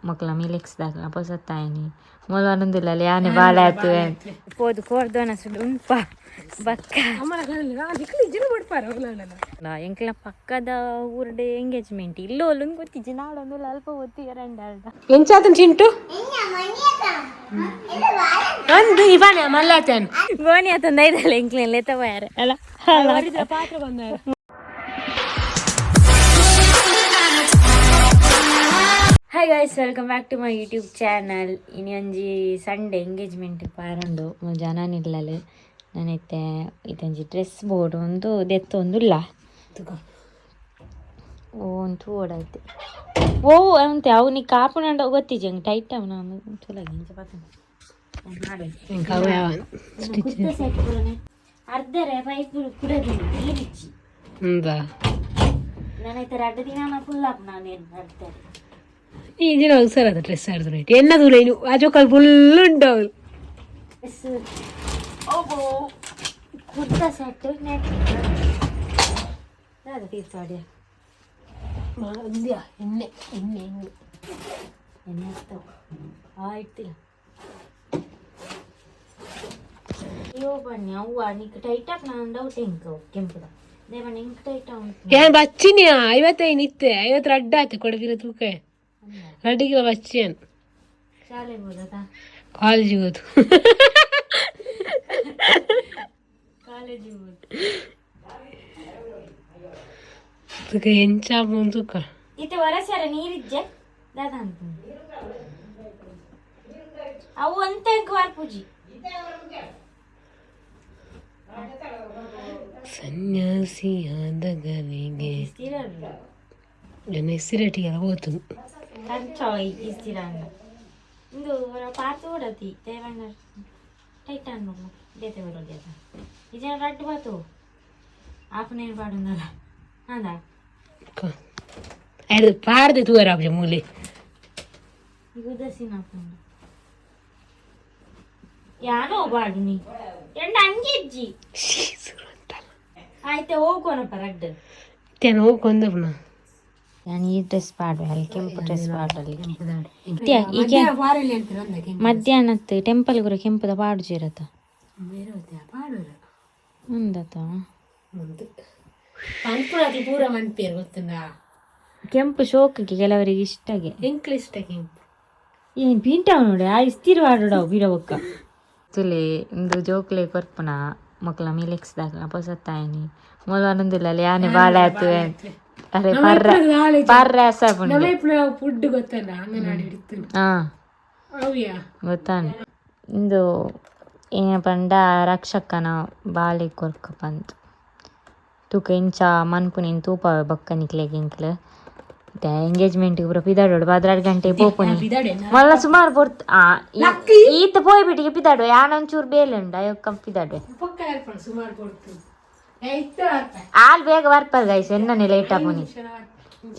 ಮೊಕ್ಲ ಮಿಲೆಕ್ಸ್ ದಾಕಲ ಪೊಸತ್ತಾಯಿನಿ ಮೊಲ ಯಾನೆ ಬಾಳ ಆತು ಪೋದು ಕೋರ್ದೋನ ಸುಡು ಉಂಪ ಬಕ್ಕ. ಎಂಕ್ಲ ಪಕ್ಕದ ಊರ್ಡೆ ಎಂಗೇಜ್ಮೆಂಟ್ ಇಲ್ಲ ಒಲ್ಲೊಂದು ಗೊತ್ತಿಜ್ಜಿ ನಾಡೊಂದು ಅಲ್ಪ ಒತ್ತಿ ರಂಡ. ಎಂಚಾತನ್ ಚಿಂಟು ಅಂದು ಇವಾನೆ ಮಲ್ಲಾತನ್. ಗೋಣಿ ಆತಂದ ಐದಲ್ಲ ಎಂಕ್ಲ ಲೇತ ಬಾಯಾರ ಅಲ್ಲ. ಪಾತ್ರ ಬಂದ. Hi guys, welcome back to my YouTube channel. ಇನಿ ಒಂಜಿ ಸಂಡೇ ಎಂಗೇಜ್ಮೆಂಟ್ ಪಾರಂಡು ಜನನಿಲ್ಲಲೆ ನಾನೈತೆ ಇದೊಂಜಿ ಡ್ರೆಸ್ ಬೋರ್ಡ್ ಒಂದು ದೆತ್ತೊಂದುಲ್ಲ. ಓ ಒಂದು ಓಡಾಯ್ತು. ಓ ಅಂತೆ ಅವು ನೀ ಕಾಪುನಂಡ ಗೊತ್ತಿಜ್ಜಿ ಹಂಗೆ ಟೈಟ್ ಅವನ ಚಲೋ ಇಂಚ ಅರ್ಧರೆ ಪೈಪ್ ಕುಡದಿಲ್ಲ ನೀರಿಚ್ಚಿ. ನಾನೈತೆ ರಡ್ಡು ದಿನ ಫುಲ್ ಅಪ್ ನಾನು ಅರ್ಧರೆ. ಈ ದಿನ ಸರ್ ಡ್ರೆಸ್ ಆಡ್ದು ಎನ್ನ ದೂರ ಇನ್ನು ಆಜೋಕಲ್ ಫುಲ್ ಉಂಟು. ಡ್ರೆಸ್ ಓಬೋ ಕುರ್ತಾ ಸೆಟ್ ನೆಟ್ ಅದು ತೀರ್ಪಾಡಿಯ. ಎಣ್ಣೆ ಎಣ್ಣೆ ಎಣ್ಣೆ. ಎಣ್ಣೆ ಹಚ್ತಾವ ಆಯ್ತಿಲ್ಲ. ಅಯ್ಯೋ ಬನ್ನಿ ಅವ್ವ ನಿಕ್ ಟೈಟ್ ಆಪ್ ನಾನು ಡೌಟ್ ಎಂಕ ಕೆಂಪುದ ದೇವಣ್ಣ ಇಂಕ್ ಟೈಟ್ ಉಂಟು. ಏನ್ ಬಚ್ಚಿನಿಯಾ 55 ಇತ್ತೆ 50 ರಡ್ಡ ಆಯ್ತು ಕೊಡಗಿರ ತೂಕ ರಡ್ಡಿಗಿಲ ಬಚ್ಚಿಯನ್. ಶಾಲೆ ಹೋದಾ? ಕಾಲೇಜಿಗೆ ಹೋದು. ಕಾಲೇಜಿಗೆ ಹೋದ. ತೂಕ ಎಂಚ ತೂಕ. ಇತ್ತೆ ವರಸರ ನೀರಿಜ್ಜೆ ದಾದ ಅಂತ ಅವು ಅಂತ ಪೂಜಿ. ಸನ್ಯಾಸಿಯಾದಗನಿಗೆ ನನ್ನ ಹೆಸರಟಿಗೆಲ್ಲ ಹೋತು. ಕಂಚಾಯ್ ಇಸ್ತಿರ ಇಂದು ಪಾತು ಓಡತಿ ದೇವಣ್ಣ ಟೈಟ್ ಅನ್ನು ದೇತೆ ಬರೋದು ಅದ ಇಜನ ರಡ್ಡು ಬಾತು ಆಪನೇನು ಪಾಡುಂದಲ್ಲ ಅಂದ. ಅದು ಪಾರ್ದೆ ತೂವರ ಮೂಲೆ. ಈಗ ಉದಾಸೀನ ಆಪುಂಡು ಯಾನೋ ಪಾಡು ನೀ ಎಂಡ ಅಂಜಿಜ್ಜಿ. ಆಯ್ತಾ ಹೋಗೋಣಪ್ಪ ರಡ್ಡು. ತೇನು ಹೋಗಿ. ನಾನು ಈ ಡ್ರೆಸ್ ಪಾಡುವೆ ಅಲ್ಲಿ ಕೆಂಪು ಡ್ರೆಸ್ ಪಾಡಲ್ಲಿ ಮಧ್ಯಾಹ್ನ ಟೆಂಪಲ್ ಗುರು ಕೆಂಪುದ ಪಾಡು ಜೀರತ ಅಂದತ. ಪೂರ ಮನ್ಪೇರು ಗೊತ್ತುಂಡ. ಕೆಂಪು ಶೋಕಕ್ಕೆ ಕೆಲವರಿಗೆ ಇಷ್ಟಗೆ. ಎಂಕ್ಲ ಇಷ್ಟ ಕೆಂಪು. ಏನು ಪಿಂಟಾವ್ ನೋಡಿ ಆ ಇಸ್ತಿರು ಆಡೋಡವು ಬಿಡವಕ್ಕ ತುಲೆ ಇಂದು ಜೋಕ್ಲೆ ಕೊರ್ಪುನ ಮೊಕ್ಲ ಮಿಲೆಕ್ಸ್ ದಾಕಲ ಪೊಸತ್ತಾಯಿನಿ ಮೊಲ ಅನ್ನೊಂದಿಲ್ಲ ಯಾನೆ ಬಾಳ ಆತು ಅರೆ ಪರ್ರ ಪರ್ರ ಆಸಪುಂಡು. ಫುಡ್ ಗೊತ್ತಲ್ಲ ಅಂಗನವಾಡಿ ಹಿಡಿತು. ಹಾ. ಅವ್ಯಾ. ಗೊತ್ತಾನೆ ಇಂದು ಏನ ಪಂಡ ರಕ್ಷಕನ ಬಾಲೆ ಕೊರ್ಕ ಪಂತ್ ತೂಕ ಇಂಚ ಮನ್ಪುನಿನ್ ತೂಪಾವೆ ಬೊಕ್ಕ ನಿಕ್ಲೆಗ್ ಎಂಕ್ಲು ಎಂಗೇಜ್ಮೆಂಟ್ ಪೂರ ಪಿದಾಡೋಡು 12 ಗಂಟೆ ಪೋಪುನಿ ಮಲ್ಲ ಸುಮಾರು ಪೊರ್ತು ಆ ಈತ ಪೋಯ್ಬಿಟ್ಟಿಗೆ ಪಿದಾಡುವೆ ಯಾನ ಒಂಚೂರು ಬೇಲೆ ಉಂಡು ಅಯ್ಯಕ್ಕ ಪಿದಾಡುವೆ. ಸುಮಾರು ಕೊಡ್ತು. ಆಲ್ ಬೇಗ ಬರ್ಪರ್ ಗೈಸ್ ಎನ್ನನೆ ಲೇಟ್ ಆಪುನಿ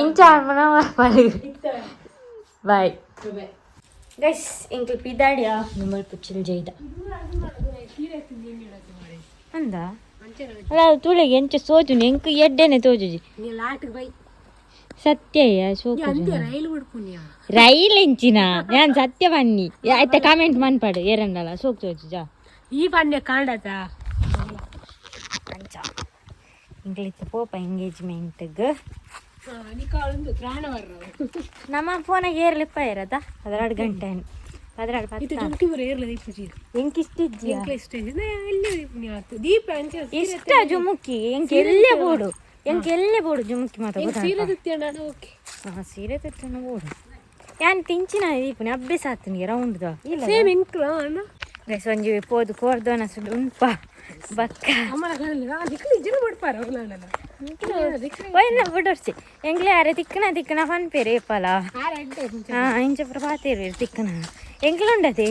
ಇಂಚ ಬರ್ಪರ್. ಬಾಯ್ ಗೈಸ್, ಎಂಕ್ಲು ಪಿದಾಡಿಯ ನಿಮ್ಮಲ್ ಪುಚ್ಚಲ್ ಜೈದ ಅಂದ ಅಲ್ಲ ತುಳಿಗೆ ಎಂಚ ಸೋಜುನಿ ಎಂಕ್ ಎಡ್ಡೆನೆ ತೋಜುಜಿ. ಬೈ. ಸತ್ಯ ಶೋಕ. ರೈಲು ಬಿಡ್ಪುಣ್ಯ. ರೈಲ್ ಎಂಚಿನ ಯಾನ್ ಸತ್ಯ ಬನ್ನಿ ಆಯ್ತಾ ಕಾಮೆಂಟ್ ಮನ್ಪಾಡು ಏರಂಡಲ ಸೋಕ್ ತೋಜುಜಾ. ಈ ಪನ್ಯ ಕಾಂಡತ. ಅಂಚ ಇಂಗ್ಲಿತ್ ಪೋಪ ಎಂಗೇಜ್ಮೆಂಟ್ಗ್. ನಮ್ಮ ಫೋನಾಗ ಏರ್ಲಿಪ್ಪ ಇರತ್ತ 12 ಗಂಟೆ 12 10. ಜುಮ್ಕಿ ಬರ ಏರ್ಲ ದೀಪುಜಿ. ಎಂಕ್ ಇಷ್ಟ ಇಜ್ಜಿ. ಎಂಕ್ಲ ಇಷ್ಟ ದೀಪ ಅಂಚ. ಇಷ್ಟ ಜುಮುಕಿ ಎಂಕ್ ಎಲ್ಲೇ ಬೋಡು ಎಂಕ್ ಎಲ್ಲೇ ಬೋಡು ಜುಮುಕಿ ಮಾತ. ಸೀರೆ ತುತ್ತಿಯಣ್ಣ ಓಕೆ. ಹಾ ಸೀರೆ ತುತ್ತನ ಬೋಡು ಯಾನ್ ತಿಂಚಿನ ದೀಪುನಿ ಅಭ್ಯಾಸ ಆತನಿಗೆ ರೌಂಡ್ದ ಇಲ್ಲ. ಸೇಮ್ ಎಂಕ್ಲ ಅಣ್ಣ. ಗೈಸ್ ಒಂಜಿ ಪೋದು ಕೋರ್ದೋನ ಸುಡು ಉಂಪ ಬಕ್ಕ. ಒಯ್ನ ಬಿಡೋರ್ಚಿ ಎಂಗ್ಲೆ ಅರೆ ತಿಕ್ಕನ ತಿಕ್ಕನ ಪನ್ಪೇರು ಏಪಲ. ಹಾ ಇಂಚ ಪೂರ ಪಾತೇರು ತಿಕ್ಕನ ಎಂಕ್ಲುಂಡತೆ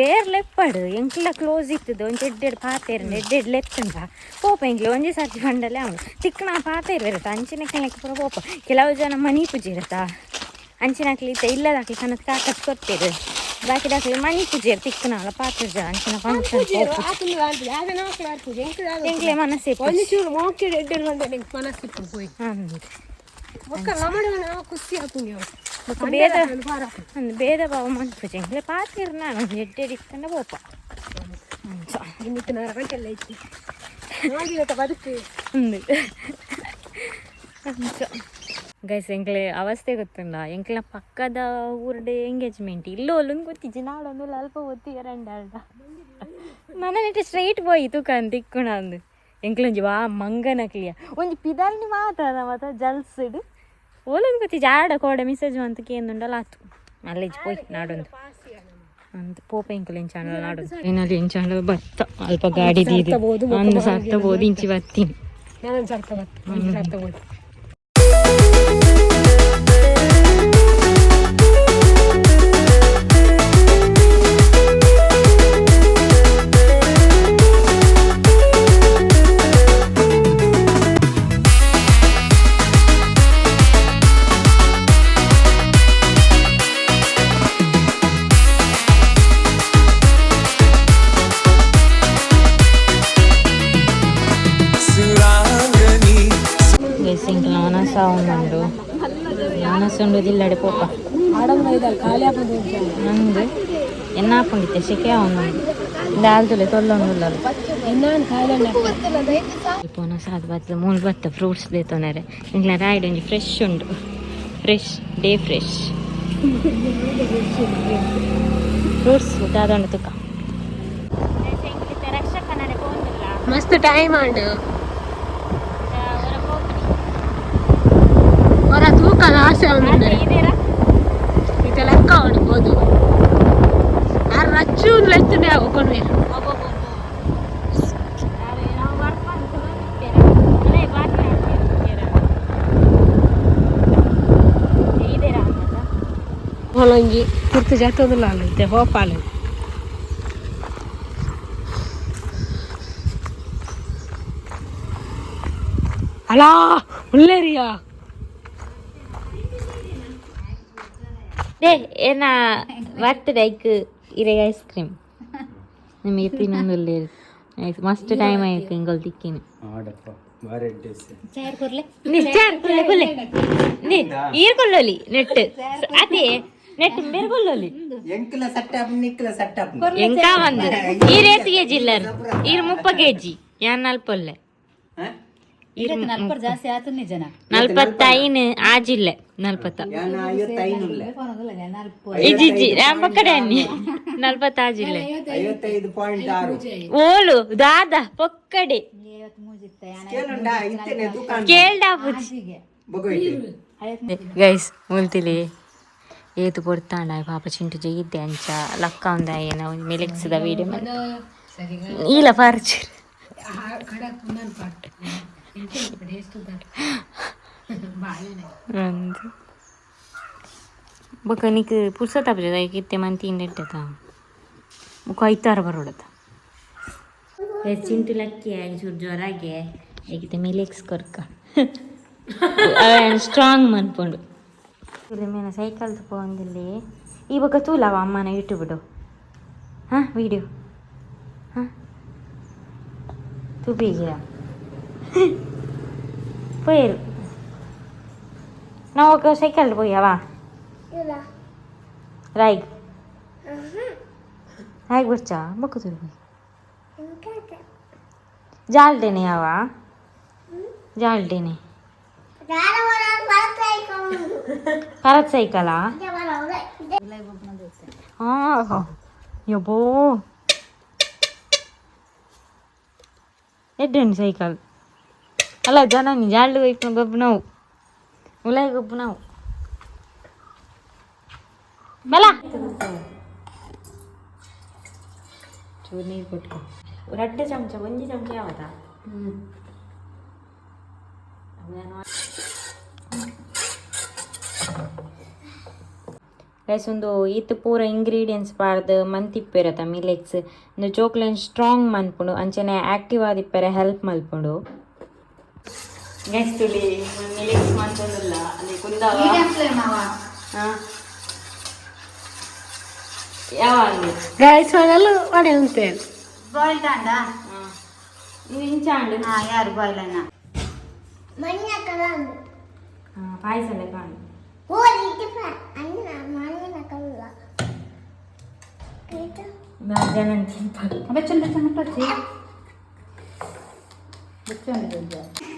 ಏರ್ ಲೆಪ್ಪಡು ಎಂಕ್ಲ ಕ್ಲೋಸ್ ಇತ್ತದು ಒಂಜಿ ಎಡ್ಡೆಡ್ ಪಾತೇರು ಎಡ್ಡೆಡ್ ಲೆತ್ತುಂಡ ಪೋಪ ಎಂಕ್ಲೆ ಒಂಜಿ ಸರ್ತಿ ಪಂಡಲೆ ಅವನು ತಿಕ್ಕನ ಪಾತೇರು ಇರತ್ತ ಅಂಚಿನ ಕೆಳಕ್ಕೆ ಪೂರ ಪೋಪ ಕೆಲವು ಜನ ಮನಿ ಪೂಜೆ ಇರತ್ತ ಅಂಚಿನಕ್ಲಿ ಇತ್ತ ಇಲ್ಲದಾಕ್ಲಿ ಕನತ್ ಕಾಕತ್ ಕೊರ್ಪೇರು ಬಾಕಿ ದಾಕ್ಲಿ ಮನಿ ಪೂಜೆ ತಿಕ್ಕನಲ್ಲ ಪಾತೇರು ಜನ ಅಂಚಿನ ಫಂಕ್ಷನ್ ಎಂಕ್ಲೆ ಮನಸ್ಸೆ. ಒಂಜಿ ಚೂರು ಮೋಕೆ ಎಡ್ಡೆಡ್ ಬಂದೆ ಮನಸ್ಸಿಪ್ಪು ಪೋಯ್. ಖುಷಿ ಆಪುಂಡು. ಬೊಕ್ಕ ಭೇದ ಅಂದ್ ಭೇದ ಭಾವ ಮನ್ಪುಜಿ ಎಂಕ್ಲೆ ಪಾತೆರ್ ನಾನು ಎಡ್ಡೆ ಇತ್ತಂಡ ಪೋಪ ಅಂಚ. ಇನ್ನಿತ್ತು 4 ಗಂಟೆ ಎಲ್ಲ ಇತ್ತು ನಾಲ್ಕು ಬದುಕು. ಅಂದ್ ಅಂಚ ಗೈಸ್, ಎಂಕ್ಲೆ ಅವಸ್ಥೆ ಗೊತ್ತುಂಡ? ಎಂಕ್ಲ ಪಕ್ಕದ ಊರುಡೆ ಎಂಗೇಜ್ಮೆಂಟ್. ಇಲ್ಲ ಒಲ್ಲೊಂದು ಗೊತ್ತಿಜ್ಜಿ, ನಾಡೊಂದು ಅಲ್ಪ ಒತ್ತಿ ರಂಡಾಳ್ದ ಮನನೆಟ್ ಸ್ಟ್ರೈಟ್ ಪೋಯಿ ತೂಕ ತಿಕ್ಕುಣ ಅಂದು. ಎಂಕ್ಲೊಂಜಿ ವಾ ಮಂಗನಕ್ಲಿಯ ಒಂಜಿ ಪಿದಾಲ್ನಿ ಮಾತ ಮಾತ ಜಲ್ಸ್ಡ್ ಓಲೊಂದು ಗೊತ್ತಿಜ್ಜಿ. ಆಡ ಕೋಡೆ ಮೆಸೇಜ್ ಅಂತ ಕೇಂದುಂಡಲ ಆತು ಅಲ್ಲೇಜ್ ಪೋಯ್ ನಾಡೊಂದು ಅಂತ ಪೋಪ. ಎಂಕುಲು ಎಂಚಾಂಡ ನಾಡೊಂದು ಏನಲ್ಲಿ ಎಂಚಾಂಡ ಬತ್ತ ಅಲ್ಪ ಗಾಡಿ ದೀದು ಅಂದು ಸತ್ತಬೋದು ಇಂಚಿ ಬತ್ತೀನಿ. ನಾನೊಂದು ಸರ್ತ ಬತ್ತು, ಒಂದು ಸರ್ತ ಬೋದು. ಸುರಾಂಗನಿ. ಗೈಸ್, ಎಂಕಲ್ನ ಮನಸ್ಸ ಉಂಡು, ಮನಸ್ಸುಂಡು ದಿಲ್ಲಡೆ ಪೋಪ. ಆಡಂಬ ಇದ್ದಾರೆ ಖಾಲಿ ಆಪುಂಡು. ನಂದು ಎನ್ನ ಆಪುಂಡಿತ್ತೆ ಸೆಕೆ ಅವನು ದಾಲ್ದುಲೆ ತೊಲ್ಲೊಂದುಲ್ಲ. ಎನ್ನಾನ್ ಖಾಲಿ. ಪೋನ ಸಾದ್ ಬತ್ತದ ಮೂಲು ಬತ್ತ ಫ್ರೂಟ್ಸ್ ದೇತೊನರೆ. ಎಂಕ್ಲ ರಾಯ್ಡ್ ಒಂಜಿ ಫ್ರೆಶ್ ಉಂಡು, ಫ್ರೆಶ್ ಡೇ ಫ್ರೆಶ್ ಫ್ರೂಟ್ಸ್ ದಾದ ಉಂಡು ತುಕ. ರಕ್ಷಕನಡೆ ಪೋಂದಿಲ್ಲ. ಮಸ್ತ್ ಟೈಮ್ ಆಂಡ್. ಹೊರ ತೂಕದ ಆಸೆ ಉಂಡು. ಇತ್ತೆ ಲೆಕ್ಕ ಹೊಡ್ಬೋದು. ಆರ್ ರಚ್ಚು ಒಂದು ಲೆತ್ತುಂಡೆ ಕೊಂಡು. ಹೊಲಂಗಿ ತಿರ್ತು ಜತ್ತೊಂದುಲ್ಲ ಅಲ್ಲ ಇತ್ತೆ ಹೋಪಾಲು. ಅಲಾ ಉಲ್ಲೇರಿಯಾ. ಡೇ ಏನ ಬರ್ತಡೇ ಇರೆಗ್ ಐಸ್ ಕ್ರೀಮ್ ನಿಮಗೆ ತಿನ್ನೊಂದುಲ್ಲೇರು. ಮಸ್ತ್ ಟೈಮ್ ಆಯ್ತು ಇಂಗೊಲ್ ತಿಕ್ಕಿನಿ. ಆಡಪ್ಪ ಬಾರಿ ಅಡ್ರೆಸ್. ನಿಶ್ಚಾರ್ ಕುಲ್ಲೆ ಕುಲ್ಲೆ ನಿ ಈರ್ ಕೊಲ್ಲೊಲಿ ನೆಟ್ ಅದೇ ನೆಟ್ ಬೇರೆ ಕೊಲ್ಲೊಲಿ. ಎಂಕಲ ಸಟ್ಟಾಪ್ ನಿಕ್ಕಲ ಸಟ್ಟಾಪ್. ಎಂಕ ಬಂದು ಈರ್ ಏತ್ ಕೆಜಿ ಇಲ್ಲರ್? ಈರ್ 30 ಕೆಜಿ, ಯಾನ್ ನಲ್ಪೊಲ್ಲೆ. ಜಾಸ್ತಿ ಆತುನ್ನಿ ಜನ. 45 ಆಜಿಲ್ಲೆ 40. ಯಾನ 55ಉಲ್ಲೆ. ಇಜ್ಜಿ ಇಜ್ಜಿ, ಯಾನ್ ಪಕ್ಕಡೆ ಅನ್ನಿ 40 ಆಜಿಲ್ಲೆ. 55.6. ಓಲು ದಾದ ಪೊಕ್ಕಡೆ. ಸ್ಕೇಲ್ ಉಂಡಾ ಇತ್ತೇನೆ ದುಕಾನ್. ಕೇಳ್ಡಾ ಪುಜಿ. ಬೊಗೋಯ್ತು. ಗೈಸ್, ಮುಲ್ತಿಲಿ ಏತು ಪೊರ್ತಾಂಡ ಪಾಪ ಚಿಂಟು ಜೈದ್ದೆ ಅಂಚ ಲಕ್ಕ ಒಂದ ಏನ ಒಂಜಿ ಮಿಲೆಕ್ಸ್ದ ವೀಡಿಯೋ ಈಲ ಫಾರ್ಚೂರ್. ಕಡಕ್ ಅಂದ್ ಬೊಕ ನಿಕ್ ಪುರ್ಸತ್ ಆಪುಜ ಇತ್ತೆ ಮಂತಿ ಇಟ್ಟತ ಬೊಕ ಐತಾರ ಬರೋಡತ. ಚಿಂಟು ಲಕ್ಕಿ ಆಗಿ ಚೂರು ಜ್ವರಾಗೆ ಐಕಿತೆ ಮಿಲೆಕ್ಸ್ ಕೊರ್ಕ ಸ್ಟ್ರಾಂಗ್ ಮನ್ಪುಂಡು. ಇಲ್ಲಿ ಮೇನ ಸೈಕಲ್ ಪೋಂದಿಲ್ಲಿ ಈ ಬೊಕ ತೂಲವ ಅಮ್ಮನ ಯೂಟ್ಯೂಬ್ ಹಾಂ ವಿಡಿಯೋ ಹಾಂ ತೂಪಿಗೆ ಪೋಯರು. ನಾವು ఒక ಸೈಕಲ್ ಪೋಯವಾ ರಾಯ್ಗ್ ರಾಯ್ಗ್ ಬೊಡ್ಚಾ ಬೊಕ್ಕ ತೂರು ಪೋಯಿ ಜಾಲ್ಡೇನೆ ಯಾವ ಜಾಲ್ಡೇನೆ ಪರತ್ ಸೈಕಲಾ. ಹಾಂ ಯಬ್ಬೋ, ಎಡ್ಡೆ ಸೈಕಲ್ ಅಲ್ಲ ಜನ ಜಾಲ್ಡ್ ಹೋಯ್ತು ಗೊಬ್ಬು ನಾವು ಉಲಾಯಿ ಗೊಬ್ಬು ನಾವು ಬಲ ಚೂರು ನೀರು ಕೊಟ್ಕೊ. ರಡ್ಡೆ ಚಮಚ, ಒಂಜಿ ಚಮಚ ಯಾವದಾ? ಗೈಸ್, ಒಂದು ಈತ್ ಪೂರ ಇಂಗ್ರೀಡಿಯೆಂಟ್ಸ್ ಪಾಡ್ದು ಮಂತಿಪ್ಪೆರತ ಮಿಲೆಟ್ಸ್. ಇಂದು ಜೋಕ್ಲೆನ್ ಸ್ಟ್ರಾಂಗ್ ಮನ್ಪುಂಡು, ಅಂಚನೆ ಆಕ್ಟಿವ್ ಆದಿಪ್ಪೆರೆ ಹೆಲ್ಪ್ ಮಲ್ಪುಂಡು. ಗೈಸ್, ತುಳಿ ಮಿಲೆಟ್ಸ್ ಮಂತೊಂದುಲ್ಲ ಅಲ್ಲಿ ಕುಂದವ. ಹಾಂ ಯಾವ ಗೈಸ್, ಅದೆಲ್ಲ ವಡೆ ಉಂಟೆ. ಬಾಯ್ಲ್ ತಾಂಡ. ಇದು ಇಂಚಾಂಡು. ಹಾ, ಯಾರು ಬಾಯ್ಲ್ ಅನ್ನ. ಪಾಯಸ ಕಾಣು. ಜನ ತಿಂತಾರೆ. ಬೆಚ್ಚನ್ ಬೆಚ್ಚನ್ ಮುಟ್ಟೊಚ್ಚಿ ಬೆಚ್ಚನ್.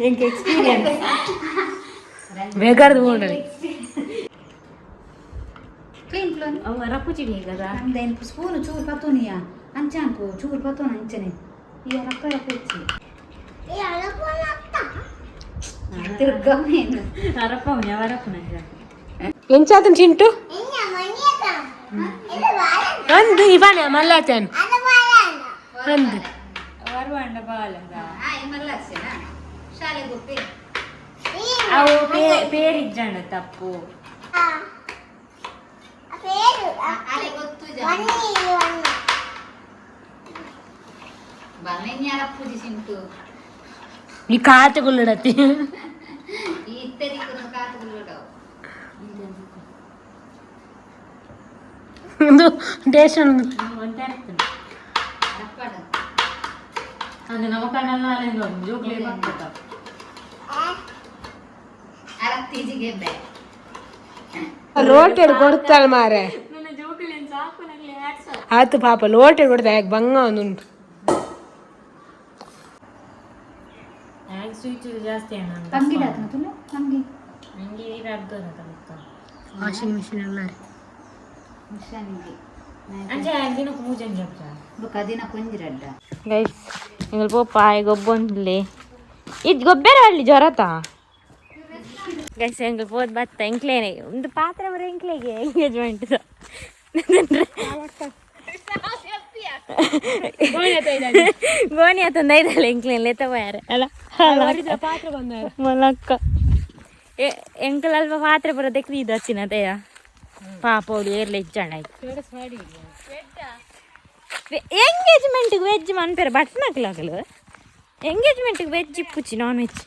ಎಂಕ್ ಎಕ್ಸ್ಪೀರಿಯನ್ಸ್. ಬೇಕಾರ್ದು ಬೋಂಡಲಿ. Clean clone. ಅವ ರಪ್ಪುಚಿಡಿ ಹೇಗದ? ಅಂದೇನು ಸ್ಪೂನ್ ಚೂರು ಪತ್ತೋನಿಯ ಅಂಚೆ ಅನ್ಪು, ಚೂರು ಪತ್ತೋನ ಅಂಚನೆ. ಈ ರಪ್ಪ ರಪ್ಪ ಹೆಚ್ಚಿ ತಿರ್ಗವೇನು? ಅರಪ್ಪ ಅವರಪ್ಪನ. ಎಂಚಾತನ್ ಚಿಂಟು ಅಂದು ಇವಾನೆ ಮಲ್ಲಾತೇನ್ ಅಂದು. ವರುವಂಡ ಬಾಲ. ಶಾಲೆ ಗೊಪ್ಪೆ. ಅವು ಪೇರಿಜ್ಜಂಡ ತಪ್ಪು. ಅಲೆ ಗೊತ್ತು. ಬನ್ನೆನ್ಯಾರ ಪೂಜೆ ಸಿಂಟು. ಈ ಕಾತುಗುಳ್ಳಡತಿ. ಈ ಇತ್ತರಿക്കുന്നു ಕಾತುಗುಳ್ಳುಡವು. ಒಂದು ಟೇಸ್ಟ್. ರಪ್ಪಡ. ಅಂದ್ರೆ ನಮ್ಮ ಕಣ್ಣಲ್ಲ ಜೋಕ್ಲಿ. ಅರತ್ತೀಜಿಗೆ ಬೆ. ಲೋಟೆಡ್ ಕೊಡ್ತಾಳೆ ಮಾರೆ. ನನ್ನ ಜೋಕ್ಲಿ ಸಾಕು ನಂಗೆ. ಆತು ಪಾಪ, ಲೋಟೆಡ್ ಕೊಡ್ತಾ ಯಾಕೆ ಬಂಗ ಒಂದುಂಟು. ಸ್ವೀಟ್ ಜಾಸ್ತಿ ಅಣ್ಣ. ತಂಗಿ ಆತನ ತುಳು ತಂಗಿ. ನಂಗೆ ಈಗ ಅರ್ಧ ತಗೊತ್ತ. ವಾಷಿಂಗ್ ಮಿಷಿನ್ ಎಲ್ಲ. ಮಿಷನ್ಗೆ. ಅಂಚೆ ದಿನಕ್ಕೆ ಮೂಜಂಜಿ ಹಬ್ಬ. ಬೊಕ ದಿನ ಕೊಂಜಿರಡ್ಡ. ಗೈಸ್, ಎಂಗಲ್ ಪೋಪ ಗೊಬ್ಬೊಂದ್ಲೆ ಇದು ಗೊಬ್ಬರ ಅಲ್ಲಿ ಜ್ವರತ. ಗೈಸ್, ಎಂಗಲ್ ಪೋದ್ ಬತ್ತ. ಎಂಕ್ಲೇನೆ ಒಂದು ಪಾತ್ರೆ ಬರ ಎಂಕ್ಲೆಗೆ ಎಂಗೇಜ್ಮೆಂಟ್. ಗೋಣಿ ಆತಂದ ಐದಲ್ಲ ಎಂಕ್ಲೇನ್ ಲೇತ ಬಾಯಾರೆ ಅಲ್ಲ. ಪಾತ್ರ ಬಂದ. ಮಲಕ್ಕ ಎಂಕಲ್ ಅಲ್ಪ ಪಾತ್ರೆ ಬರೋದಕ್ಕೆ ಇದು ಹಚ್ಚಿನತೆಯ ಪಾಪ ಅವಳು ಏರ್ಲೆ ಇಜ್ಜಾಣ ಆಯ್ತು. ಎಂಗೇಜ್ಮೆಂಟ್ಗೆ ವೆಜ್ ಮನ್ಪೇರೆ ಬಟ್ನಕ್ಲಾಗಲು. ಎಂಗೇಜ್ಮೆಂಟ್ಗೆ ವೆಜ್ ಇಪ್ಪುಚಿ, ನಾನ್ ವೆಜ್.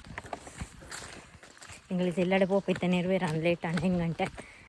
ಎಂಗ್ಲಿಸ್ ಎಲ್ಲಡೆ ಪೋಪಿತ್ತ ನೆರವೇರ ಲೇಟ್ ಆಂಡ್ ಹೆಂಗಂಟೆ.